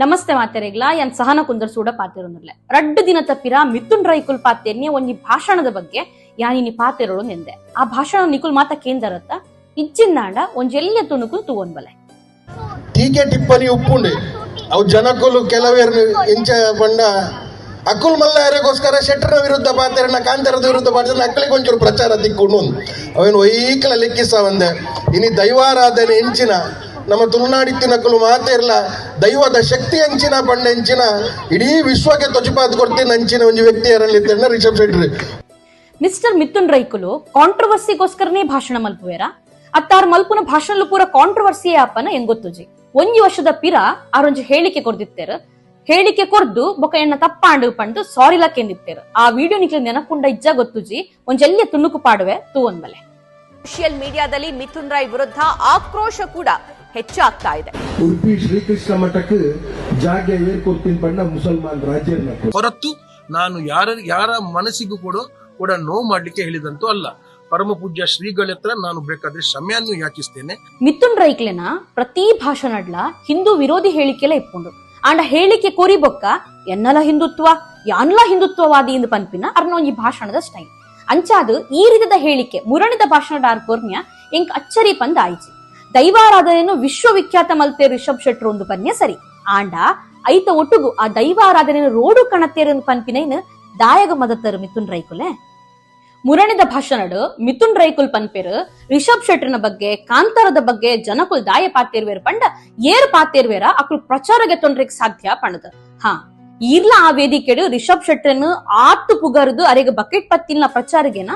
ನಮಸ್ತೆ ಮಾತೆರೆಗ್ಲಾ ಯಾನ್ ಸಹನ ಕುಂದರ್ ಸೂಡ ಪಾತೆರೊಂದುಲ್ಲೆ. ರಡ್ಡು ದಿನ ತಪ್ಪಿರ ಮಿಥುನ್ ರೈಕುಲ್ ಪಾತೆರ್ನಿ ಒಂಜಿ ಭಾಷಣದ ಬಗ್ಗೆ ಯಾನಿನಿ ಪಾತೆರೊಳು ನೆಂದೆ. ಆ ಭಾಷಣ ನಿಕುಲ್ ಮಾತ ಕೇಂದ್ರತ್ತ ಇಜ್ಜಿಂದಾಂಡ ಒಂಜಿ ಎಲ್ಲ ತುಣುಕು ತೂವೊನ್ಬಲೆ. ಟೀಕೆ ಟಿಪ್ಪಣಿ ಉಪ್ಪುಂಡೆ ಅವು ಜನಕುಲು ಕೆಲವೇರ್ನು ಎಂಚ ಪಂಡ ಅಕುಲ್ ಮಲ್ಲಾಯರಿಗೋಸ್ಕರ ಶೆಟ್ಟರ್ನ ವಿರುದ್ಧ ಪಾತೆರನ ಕಾಂತಾರದ ವಿರುದ್ಧ ಪಾತೆರನ ಅಕ್ಕಲಿಗೆ ಒಂಚೂರು ಪ್ರಚಾರ ತಿಕ್ಕೊಂಡು ಅವೇನು ಒಯ್ಕಲ ಲೆಕ್ಕಿಸ ಒಂದೆ. ಇನಿ ದೈವಾರಾಧನೆ ಎಂಚಿನ ನಮ್ಮ ತುಳುನಾಡಿತ್ತಿನಕ್ಕಲು ಮಾತೆರ್ಲ ದೈವದ ಶಕ್ತಿ ಎಂಚಿನ ಪಂಡ ಎಂಚಿನ ಇಡೀ ವಿಶ್ವಕ್ಕೆ ತೊಚಿಪಾತ್ ಕೊಡ್ತೀನಿ ಅಂಚಿನ ಒಂಜಿ ವ್ಯಕ್ತಿಯರಲ್ಲಿ ರಿಷಬ್ ಶೆಟ್ಟರ್. ಮಿಸ್ಟರ್ ಮಿಥುನ್ ರೈಕುಲು ಕಾಂಟ್ರವರ್ಸಿಗೋಸ್ಕರನೇ ಭಾಷಣ ಮಲ್ಪುವೇರ ಅತ್ತಾರ್ ಮಲ್ಪುನ ಭಾಷಣ ಪೂರ ಕಾಂಟ್ರವರ್ಸಿಯೇ ಅಪ್ಪನ ಎಂಗೊತ್ತುಜಿ. ಒಂಜಿ ವರ್ಷದ ಪಿರ ಆರೊಂಜಿ ಹೇಳಿಕೆ ಕೊರ್ದಿತ್ತೇರು. ಹೇಳಿಕೆ ಕೊರ್ದು ಬೊಕ ಎಣ್ಣ ತಪ್ಪಾಂಡು ಪಂಡು ಸಾರಿಲಾ ಕೆಂದಿತ್ತೇರು. ಆ ವಿಡಿಯೋ ನಿಕ್ಲೆ ನೆನಪುಂಡ ಇಜ್ಜ ಗೊತ್ತುಜಿ. ಒಂಜೆಲ್ಯ ತುಣುಕು ಪಾಡುವೆ ತೂವೊನ್ಬಲೆ. ಸೋಷಿಯಲ್ ಮೀಡಿಯಾದಲ್ಲಿ ಮಿಥುನ್ ರೈ ವಿರುದ್ಧ ಆಕ್ರೋಶ ಕೂಡ ಹೆಚ್ಚಾಗ್ತಾ ಇದೆ. ಉಡುಪಿ ಶ್ರೀಕೃಷ್ಣ ಮಠಕ್ಕೆ ಜಾಗೆ ಏರ್ಕೊಡ್ತೀನಿ ಬಣ್ಣ ಮುಸಲ್ಮಾನ್ ರಾಜ್ಯ ಹೊರತು ನಾನು ಯಾರ ಯಾರ ಮನಸ್ಸಿಗೂ ಕೂಡ ನೋವು ಮಾಡ್ಲಿಕ್ಕೆ ಹೇಳಿದಂತೂ ಅಲ್ಲ. ಪರಮ ಪೂಜ್ಯ ಶ್ರೀಗಳ ಹತ್ರ ನಾನು ಬೇಕಾದ್ರೆ ಕ್ಷಮೆಯನ್ನು ಯಾಚಿಸ್ತೇನೆ. ಮಿಥುನ್ ರೈಕ್ಲೆನ ಪ್ರತಿ ಭಾಷಣಡ್ಲ ಹಿಂದೂ ವಿರೋಧಿ ಹೇಳಿಕೆಲ್ಲ ಇಪ್ಪುಂಡು. ಆಂಡ ಹೇಳಿಕೆ ಕೋರಿ ಬೊಕ್ಕ ಎನ್ನಲ ಹಿಂದುತ್ವ ಯಾನ್ಲ ಹಿಂದುತ್ವವಾದಿ ಎಂದು ಪನ್ಪಿನ ಅರ್ನ ಒಂಜಿ ಭಾಷಣದ ಸ್ಟೈಲ್. ಅಂಚಾದು ಈ ರೀತಿದ ಹೇಳಿಕೆ ಮುರಣಿದ ಭಾಷಣದ ಆರ್ ಕೊರ್ನ್ಯ ಎಂಕ್ ಅಚ್ಚರಿ ಪಂದ ಆಯ್ಚಿ. ದೈವಾರಾಧನೆಯನ್ನು ವಿಶ್ವವಿಖ್ಯಾತ ಮಲ್ತೆ ರಿಷಬ್ ಶೆಟ್ರು ಒಂದು ಪನ್ಯ ಸರಿ. ಆಂಡ ಐತ ಒಟ್ಟುಗು ಆ ದೈವಾರಾಧನೆಯನ್ನು ರೋಡು ಕಣತೇರು ಪನ್ಪಿನೈನ್ ದಾಯಗ ಮದತರು ಮಿಥುನ್ ರೈಕುಲೆ. ಮುರಣಿದ ಭಾಷಣಡು ಮಿಥುನ್ ರೈಕುಲ್ ಪನ್ಪೇರು ರಿಷಬ್ ಶೆಟ್ಟರ್ನ ಬಗ್ಗೆ ಕಾಂತಾರದ ಬಗ್ಗೆ ಜನಕುಲ್ ದಾಯ ಪಾತೇರ್ವೇರ್ ಪಂಡ ಏರ್ ಪಾತೇರ್ವೇರ ಅಕುಲ್ ಪ್ರಚಾರಗೆ ತೊಂದ್ರೆಗೆ ಸಾಧ್ಯ ಪಣದ. ಹಾ ಈರ್ಲ ಆ ವೇದಿಕೆಡು ರಿಷಬ್ ಶೆಟ್ಟರ್ನ ಆತು ಪುಗರ್ದು ಅರೆಗೆ ಬಕೆಟ್ ಪತ್ತಿನ ಪ್ರಚಾರಗೆನ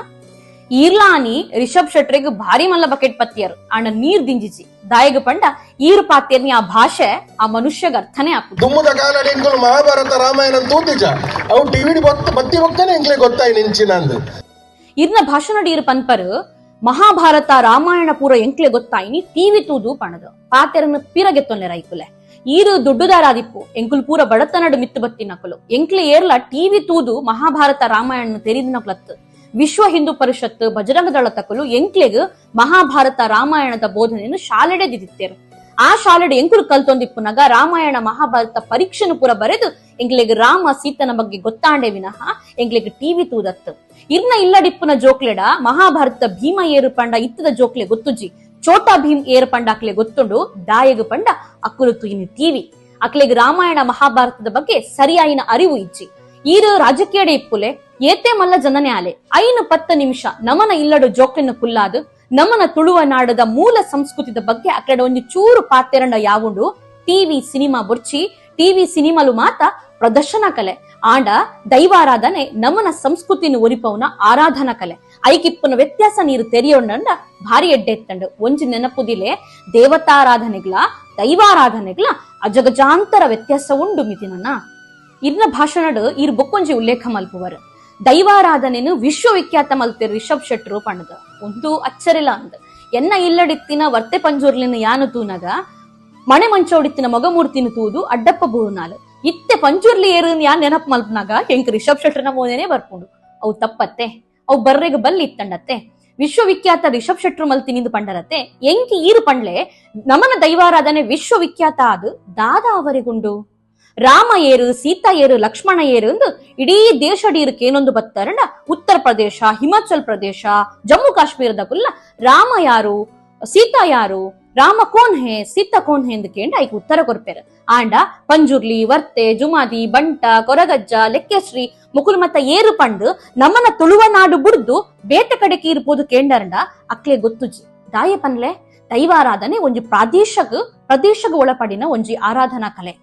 ಈರ್ಲಾನಿ ರಿಷಬ್ ಶೆಟ್ಟರಿಗೆ ಭಾರಿ ಮಲ್ಲ ಬಕೆಟ್ ಪತ್ತಿಯರು ಆಂಡ ನೀರ್ ದಿಂಜಿಜಿ ದಾಯಗ ಪಂಡ ಈರು ಪಾತೇರ್ನಿ ಆ ಭಾಷೆ ಆ ಮನುಷ್ಯಗ ಅರ್ಥನೇ ಆಪು. ದುಮ್ಮದ ಕಾಲಡಿ ಎಂಕುಲು ಮಹಾಭಾರತ ರಾಮಾಯಣ ತೂತಿಜ ಅವು ಟಿವಿ ಬತ್ತಿ ಬೊಕ್ಕನೆ ಎಂಕ್ಲೆ ಗೊತ್ತಾಯಿ ನಿಂಚಿನ ಅಂದು. ಇರ್ನ ಭಾಷಣ ಇರು ಪನ್ಪರು ಮಹಾಭಾರತ ರಾಮಾಯಣ ಪೂರ ಎಂಕ್ಲೆ ಗೊತ್ತಾಯಿನಿ ಟಿವಿ ತೂದು ಪಣದು ಪಾತೆರನ್ನು ಪಿರಗೆತ್ತೊನ್ನೆ ರೈಕುಲೆ. ಈರು ದುಡ್ಡುದಾರಾದಿಪ್ಪು ಎಂಕುಲು ಪೂರ ಬಡತನಡು ಮಿತ್ತು ಬತ್ತಿನಕುಲು ಎಂಕ್ಲೆ ಏರ್ಲ ಟಿವಿ ತೂದು ಮಹಾಭಾರತ ರಾಮಾಯಣ ತೆರಿದಿನಕುಲತ್ತು. ವಿಶ್ವ ಹಿಂದೂ ಪರಿಷತ್ ಬಜರಂಗ ದಳ ತಕಲು ಎಂಕ್ಲೆಗ್ ಮಹಾಭಾರತ ರಾಮಾಯಣದ ಬೋಧನೆಯನ್ನು ಶಾಲೆಡೆ ದಿದಿತ್ತೇರು. ಆ ಶಾಲೆಡೆ ಎಂಕುಲು ಕಲ್ತೊಂದಿಪ್ಪುನಗ ರಾಮಾಯಣ ಮಹಾಭಾರತ ಪರೀಕ್ಷೆನು ಪೂರ ಬರೆದು ಎಂಕ್ಲೆಗ್ ರಾಮ ಸೀತನ ಬಗ್ಗೆ ಗೊತ್ತಾಂಡೆ ವಿನಃ ಎಂಕ್ಲೆಗ್ ಟಿವಿ ತೂದತ್ತು. ಇರ್ನ ಇಲ್ಲಡಿಪ್ಪುನ ಜೋಕ್ಲೆಡ ಮಹಾಭಾರತ ಭೀಮ ಏರು ಪಂಡ ಇತ್ತದ ಜೋಕ್ಲೆ ಗೊತ್ತುಜಿ. ಚೋಟಾ ಭೀಮ್ ಏರು ಪಂಡ ಅಕ್ಲೆ ಗೊತ್ತುಂಡು. ದಾಯಗು ಪಂಡ ಅಕ್ಕುಲು ತುಯಿನಿ ಟಿವಿ ಅಕ್ಲೆಗ್ ರಾಮಾಯಣ ಮಹಾಭಾರತದ ಬಗ್ಗೆ ಸರಿಯಾಯಿನ ಅರಿವು ಇಜ್ಜಿ. ಈರು ರಾಜಕೀಯಡೆ ಇಪ್ಪುಲೆ ಏತೆ ಮಲ್ಲ ಜನನೆ ಆಲೆ 5-10 ನಿಮಿಷ ನಮನ ಇಲ್ಲಡು ಜೋಕ್ಲೆನ ಕುಲ್ಲಾದು ನಮನ ತುಳುವ ನಾಡದ ಮೂಲ ಸಂಸ್ಕೃತಿದ ಬಗ್ಗೆ ಅಕ್ಕಡೆ ಒಂಜಿ ಚೂರು ಪಾತೆರಂಡ ಯಾವುಂಡು. ಟಿವಿ ಸಿನಿಮಾ ಬೊರ್ಚಿ ಟಿವಿ ಸಿನಿಮಾಲು ಮಾತ ಪ್ರದರ್ಶನ ಕಲೆ. ಆಂಡ ದೈವಾರಾಧನೆ ನಮನ ಸಂಸ್ಕೃತಿನ ಒರಿಪವನ ಆರಾಧನಾ ಕಲೆ. ಐಕಿಪ್ಪನ ವ್ಯತ್ಯಾಸ ನೀರು ತೆರೆಯೋಂಡ ಭಾರಿ ಎಡ್ಡೆ ಎತ್ತಂಡು. ಒಂಜಿ ನೆನಪುದಿಲೆ ದೇವತಾರಾಧನೆಗ್ಲ ದೈವಾರಾಧನೆಗ್ಲ ಅಜಗಜಾಂತರ ವ್ಯತ್ಯಾಸ ಉಂಡು ಮಿತಿನನ್ನ. ಇರ್ನ ಭಾಷಣಡು ಈರ್ ಬೊಕ್ಕೊಂಜಿ ಉಲ್ಲೇಖ ಮಲ್ಪುವರು. ದೈವಾರಾಧನೆನು ವಿಶ್ವವಿಖ್ಯಾತ ಮಲ್ತೆ ರಿಷಬ್ ಶೆಟ್ಟರು ಪಣದ ಒಂದು ಅಚ್ಚರಿಲ್ಲ ಅಂದ್. ಎನ್ನ ಇಲ್ಲಡಿತ್ತಿನ ವರ್ತೆ ಪಂಜೂರ್ಲಿನ ಯಾನು ತೂನಗ ಮಣೆ ಮಂಚೌಡಿತ್ತಿನ ಮೊಗಮೂರ್ತಿನ ತೂದು ಅಡ್ಡಪ್ಪ ಬೂರ್ನಾಲು ಇತ್ತೆ ಪಂಜುರ್ಲಿ ಏರು ಯಾನ್ ನೆನಪ್ ಮಲ್ಪನಾಗ ಎಂಕ್ ರಿಷಬ್ ಶೆಟ್ಟರ್ನ ಮೋದೇನೆ ಬರ್ಪುಂಡು. ಅವು ತಪ್ಪತ್ತೆ, ಅವು ಬರ್ರೆಗ್ ಬಲ್ಲಿ ಇತ್ತಂಡತ್ತೆ. ವಿಶ್ವವಿಖ್ಯಾತ ರಿಷಬ್ ಶೆಟ್ರು ಮಲ್ತಿನಿಂದು ಪಂಡರತ್ತೆ ಎಂಕಿ ಈರು ಪಂಡ್ಲೆ ನಮನ ದೈವಾರಾಧನೆ ವಿಶ್ವವಿಖ್ಯಾತ ಅದು ದಾದಾ ಅವರಿಗುಂಡು. ರಾಮ ಏರು ಸೀತಾ ಏರು ಲಕ್ಷ್ಮಣ ಏರು ಎಂದು ಇಡೀ ದೇಶಡೀರಕ್ಕೆ ಏನೊಂದು ಬತ್ತಾರಂಡ ಉತ್ತರ ಪ್ರದೇಶ ಹಿಮಾಚಲ್ ಪ್ರದೇಶ ಜಮ್ಮು ಕಾಶ್ಮೀರದ ಕುಲ್ಲ ರಾಮ ಯಾರು ಸೀತಾ ಯಾರು ರಾಮ ಕೋನ್ ಹೇ ಸೀತಾ ಕೋನ್ ಹೇ ಎಂದು ಕೇಂಡ ಐಕ್ ಉತ್ತರ ಕೊರ್ಪೇರು. ಆಂಡ ಪಂಜುರ್ಲಿ ವರ್ತೆ ಜುಮಾದಿ ಬಂಟ ಕೊರಗಜ್ಜ ಲೆಕ್ಕೆಶ್ರೀ ಮುಕುಲ್ ಮತ್ತ ಏರು ಪಂಡು ನಮ್ಮನ ತುಳುವ ನಾಡು ಬುಡ್ದು ಬೇತೆ ಕಡೆಗೆ ಇರ್ಬೋದು ಕೇಂಡರಂಡ ಅಕ್ಲೆ ಗೊತ್ತುಜಿ. ದಾಯ ಪನ್ಲೆ ದೈವಾರಾಧನೆ ಒಂಜಿ ಪ್ರದೇಶಗ್ ಒಳಪಡಿನ ಒಂಜಿ ಆರಾಧನಾ ಕಲೆ.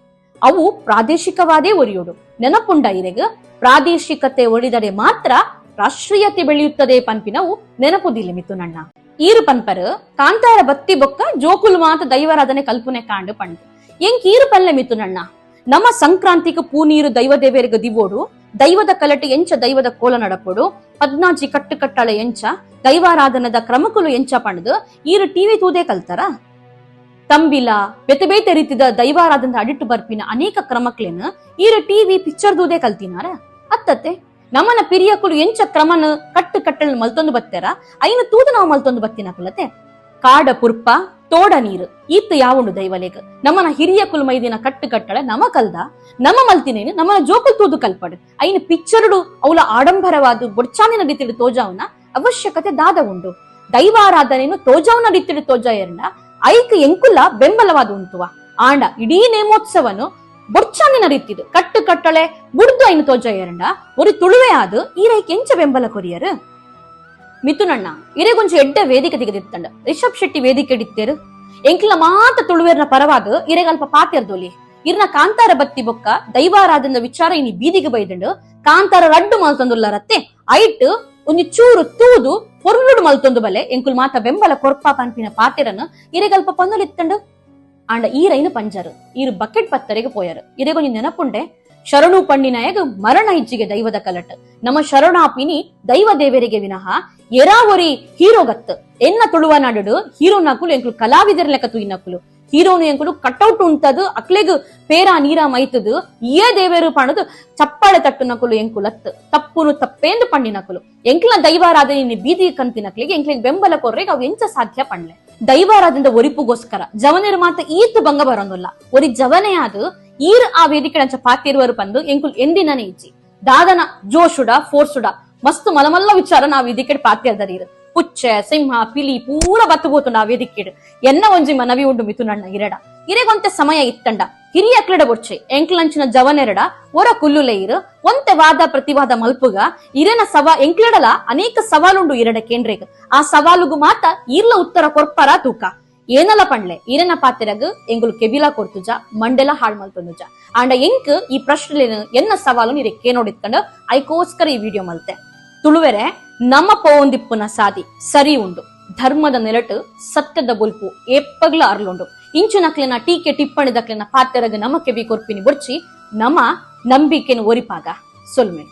ಅವು ಪ್ರಾದೇಶಿಕವಾದೇ ಒರಿಯೋಡು. ನೆನಪುಂಡ ಇರೆಗ್ ಪ್ರಾದೇಶಿಕತೆ ಒಳಿದರೆ ಮಾತ್ರ ರಾಷ್ಟ್ರೀಯತೆ ಬೆಳೆಯುತ್ತದೆ ಪನ್ಪಿನವು ನೆನಪುದಿಲ್ಲ ಮಿಥುನಣ್ಣ. ಈರು ಪನ್ಪರು ಕಾಂತಾರ ಬತ್ತಿ ಬೊಕ್ಕ ಜೋಕುಲು ಮಾತ ದೈವಾರಾಧನೆ ಕಲ್ಪನೆ ಕಾಂಡು ಪಂಡು ಎಂಕ್ ಈರು ಪಲ್ಲೆ ಮಿಥುನಣ್ಣ. ನಮ್ಮ ಸಂಕ್ರಾಂತಿಗೆ ಪೂನೀರು ದೈವ ದೇವರಿಗೆ ದಿವೋಡು ದೈವದ ಕಲಟೆ ಎಂಚ ದೈವದ ಕೋಲ ನಡಪೋಡು ಪದ್ನಾಜಿ ಕಟ್ಟು ಕಟ್ಟಳೆ ಎಂಚ ದೈವಾರಾಧನದ ಕ್ರಮಕುಲು ಎಂಚ ಪಂಡದು ಈರು ಟಿವಿ ತೂದೇ ಕಲ್ತಾರ. ತಂಬಿಲ ಬೇತೆ ಬೇತೆ ರೀತಿದ ದೈವಾರಾಧನದ ಅಡಿಟ್ಟು ಬರ್ಪಿನ ಅನೇಕ ಕ್ರಮಕ್ಲೇನು ಈರು ಟಿವಿ ಪಿಕ್ಚರ್ ದೂದೇ ಕಲ್ತಿನಾರ. ಅತ್ತತ್ತೆ ನಮ್ಮನ ಪಿರಿಯಕುಲು ಎಂಚ ಕ್ರಮನ ಕಟ್ಟು ಕಟ್ಟಲ್ ಮಲ್ತೊಂದು ಬತ್ತಾರ ಐನು ತೂದು ನಾವು ಮಲ್ತೊಂದು ಬತ್ತಿನ ಕುಲತೆ. ಕಾಡ ಪುರ್ಪ ತೋಡ ನೀರು ಈತ್ ಯಾವುಂಡು ದೈವಲೆಗ್ ನಮ್ಮನ ಹಿರಿಯ ಕುಲ್ ಮೈದಿನ ಕಟ್ಟು ಕಟ್ಟಳೆ ನಮ ಕಲ್ದ ನಮ ಮಲ್ತಿನೇನು ನಮ್ಮನ ಜೋಕುಲ್ ತೂದು ಕಲ್ಪಡು ಐನ ಪಿಕ್ಚರ್ಡು ಅವಲ ಆಡಂಬರವಾದ ಬೊಡ್ಚಾನಿನ ರೀತಿಡು ತೋಜಾವನ ಅವಶ್ಯಕತೆ ದಾದ ಉಂಡು. ದೈವಾರಾಧನೆನು ತೋಜಾವನ ರೀತಿಡು ತೋಜಾಯರ್ನ ಐಕ್ ಎಂಕುಲ ಬೆಂಬಲವಾದ ಉಂಟುವ ಆಂಡ ಇಡೀ ನೇಮೋತ್ಸವನು ಬೊಡ್ಚಾನಿನ ರೀತಿಡು ಕಟ್ಟು ಕಟ್ಟಳೆ ಬುಡ್ದು ಐನು ತೋಜಾಯರಂಡ ಒರಿ ತುಳುವೆ ಆದು ಈ ರೈಕ್ ಎಂಚ ಬೆಂಬಲ ಕೊರಿಯರು. ಮಿಥುನಣ್ಣ ಇರೆಗೊಂಚು ಎಡ್ಡ ವೇದಿಕೆ ತೆಗೆದಿತ್ತಂಡ ರಿಷಬ್ ಶೆಟ್ಟಿ ವೇದಿಕೆ ಇಡಿತ್ತೇರು ಎಂಕ್ಲ ಮಾತ ತುಳುವೇರ್ನ ಪರವಾದ ಇರೆಗಲ್ಪ ಪಾತೆರ್ದೊಲಿ ಇರ್ನ ಕಾಂತಾರ ಬತ್ತಿ ಬೊಕ್ಕ ದೈವಾರಾಧನ ವಿಚಾರ ಇನಿ ಬೀದಿಗೆ ಬೈದಂಡು ಕಾಂತಾರ ರಡ್ಡು ಮಲ್ತೊಂದುಲ್ಲರತ್ತೆ ಐಟ್ ಒಂಜಿ ಚೂರು ತೂದು ಪೊರ್ಲುಡು ಮಲ್ತೊಂದು ಬಲೆ ಎಂಕುಲ್ ಮಾತ ಬೆಂಬಲ ಕೊರ್ಪ ಪನ್ಪಿನ ಪಾತೆರನು ಇರೆಗಲ್ಪ ಪನ್ನುಲಿತ್ತಂಡು. ಆಂಡ ಈ ರೈನು ಪಂಜರು ಈರು ಬಕೆಟ್ ಪತ್ತರೆಗೆ ಪೋಯರು. ಇರೆಗೊಂಜಿ ನೆನಪುಂಡೆ ಶರಣು ಪಣ್ಣಿನಾಯಗ ಮರಣ ಇಜ್ಜಿಗೆ ದೈವದ ಕಲಟ್ ನಮ್ಮ ಶರಣಾಪಿನಿ ದೈವ ದೇವರಿಗೆ ವಿನಃ ಎರಾವರಿ ಹೀರೋಗತ್ ಎನ್ನ ತುಳುವ ನಾಡು ಹೀರೋ ನಕುಲು ಎಂಕುಲು ಕಲಾವಿದರ ಲೆಕ್ಕ ತುಯಿನಕುಲು ಹೀರೋನು ಎಂಕುಲು ಕಟೌಟ್ ಉಂಟದು ಅಕ್ಲೆಗ್ ಪೇರಾ ನೀರ ಮೈತದು ಏ ದೇವೇರು ಪಣದು ಚಪ್ಪಾಳೆ ತಟ್ಟು ನಕುಲು ಎಂಕುಲತ್ ತಪ್ಪುನು ತಪ್ಪೇಂದು ಪಣ್ಣಿನಕುಲು ಎಂಕ್ಲ ದೈವಾರಾಧನೆ ಬೀದಿ ಕಂತಿನಕ್ಲಿಗೆ ಎಂಕ್ಲಿಗೆ ಬೆಂಬಲ ಕೊರ್ರೆಗೆ ಅವು ಎಂಚ ಸಾಧ್ಯ ಪಣ್ಲೆ. ದೈವಾರಾಧನದ ಒರಿಪುಗೋಸ್ಕರ ಜವನರು ಮಾತ ಈತು ಭಂಗ ಬರೋದಿಲ್ಲ ಒರಿ ಜವನೇ ಅದು ಈರ್ ಆ ವೇದಿಕೆ ಅಂಚ ಪಾತಿರುವರು ಪಂದು ಎಂಕುಲ್ ಎಂದಿನನೇ ಇಜ್ಜಿ ದಾದನ ಜೋಶುಡ ಫೋರ್ಸುಡ ಮಸ್ತ್ ಮಲಮಲ್ಲ ವಿಚಾರ ನಾವು ವೇದಿಕೆ ಪಾತಿರ್ದರೀರು ಪುಚ್ಚೆ ಸಿಂಹ ಪಿಲಿ ಪೂರ ಬತ್ತು ಬೋತು ನಾವು ವೇದಿಕೆ ಎನ್ನ ಒಂಜಿ ಮನವಿ ಉಂಡು ಮಿಥುನಣ್ಣ ಇರಡ ಇರೆಗೊಂತೆ ಸಮಯ ಇತ್ತಂಡ ಹಿರಿಯ ಅಕ್ಲಡ ಬೊಡ್ಚೆ ಎಂಕ್ಲಂಚಿನ ಜವನೆರಡ ಒರ ಕುಲ್ಲುಲೆ ಇರು ಒಂತೆ ವಾದ ಪ್ರತಿವಾದ ಮಲ್ಪುಗ ಇರೆನ ಸವಾ ಎಂಕ್ಲಡಲ ಅನೇಕ ಸವಾಲುಂಡು ಇರಡ ಕೇಂದ್ರೇಗ್ ಆ ಸವಾಲುಗು ಮಾತ ಈರ್ಲ ಉತ್ತರ ಕೊರ್ಪರ ತೂಕ ಏನಲ ಪಂಡ್ಲೆ ಇರೆನ ಪಾತೆರಗ್ ಎಂಗುಲು ಕೆಬಿಲ ಕೊರ್ತುಜ ಮಂಡೆಲ ಹಾಳ್ ಮಲ್ತೊಂದುಜ ಆಂಡ ಎಂಕ್ ಈ ಪ್ರಶ್ನೆಲೇನು ಎನ್ನ ಸವಾಲು ಇರೆ ಕೇನೋಡಿತ್ತಂಡ ಐಕೋಸ್ಕರ ಈ ವಿಡಿಯೋ ಮಲ್ತೆ. ತುಳುವೆರೆ ನಮ್ಮ ಪೋಂದಿಪ್ಪುನ ಸಾದಿ ಸರಿ ಉಂಡು ಧರ್ಮದ ನೆಲಟು ಸತ್ಯದ ಬೊಲ್ಪು ಏಪ್ಪಗ್ಲ ಅರ್ಲುಂಡು ಇಂಚುನಕ್ಲೆನ ಟೀಕೆ ಟಿಪ್ಪಣಿದಕ್ಲೆನ ಪಾತೆರಗ್ ನಮ ಕೆಬಿ ಕೊರ್ಪಿನಿ ಬೊಡ್ಚಿ ನಮ ನಂಬಿಕೆನು ಒರಿಪಾಗ ಸೊಲ್ಮೆ.